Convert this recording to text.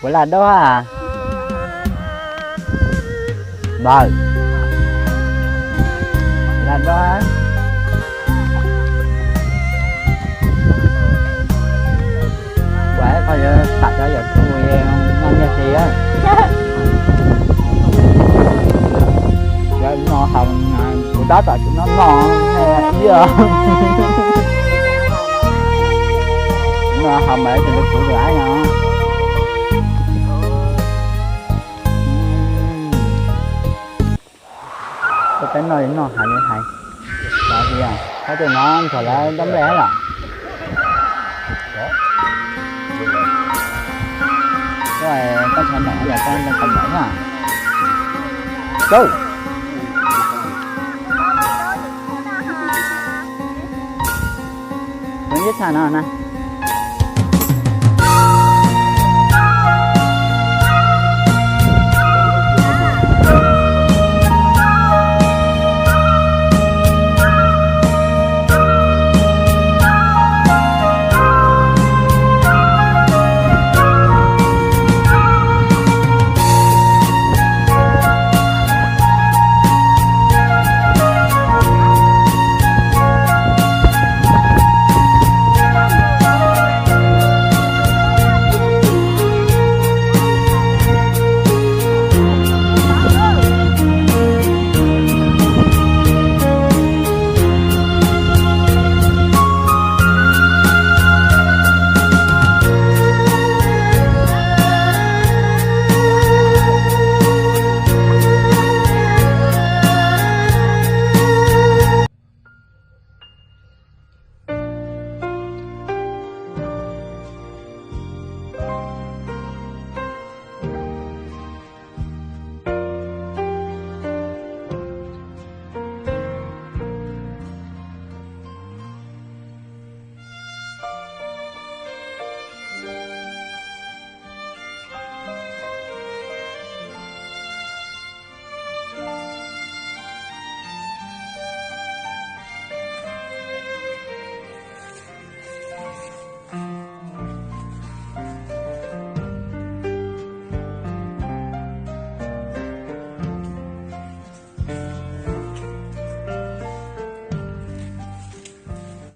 Ua laj dab a? Npawg, ua laj dab a? Ua qhov yuav tham cov yawm txwv noj nyiaj txiag. Yog no haus, kuv tab tom tsis noj noj ib os. No haus mas tsis li kuv lawm no. Koj peb noj li noj hais li hais. Los tias qhov twg no nrog lawv dob nplej los? Koj, koj ntshai mom los koj ntshai mom na? Koj, kuv ntxim txham no na.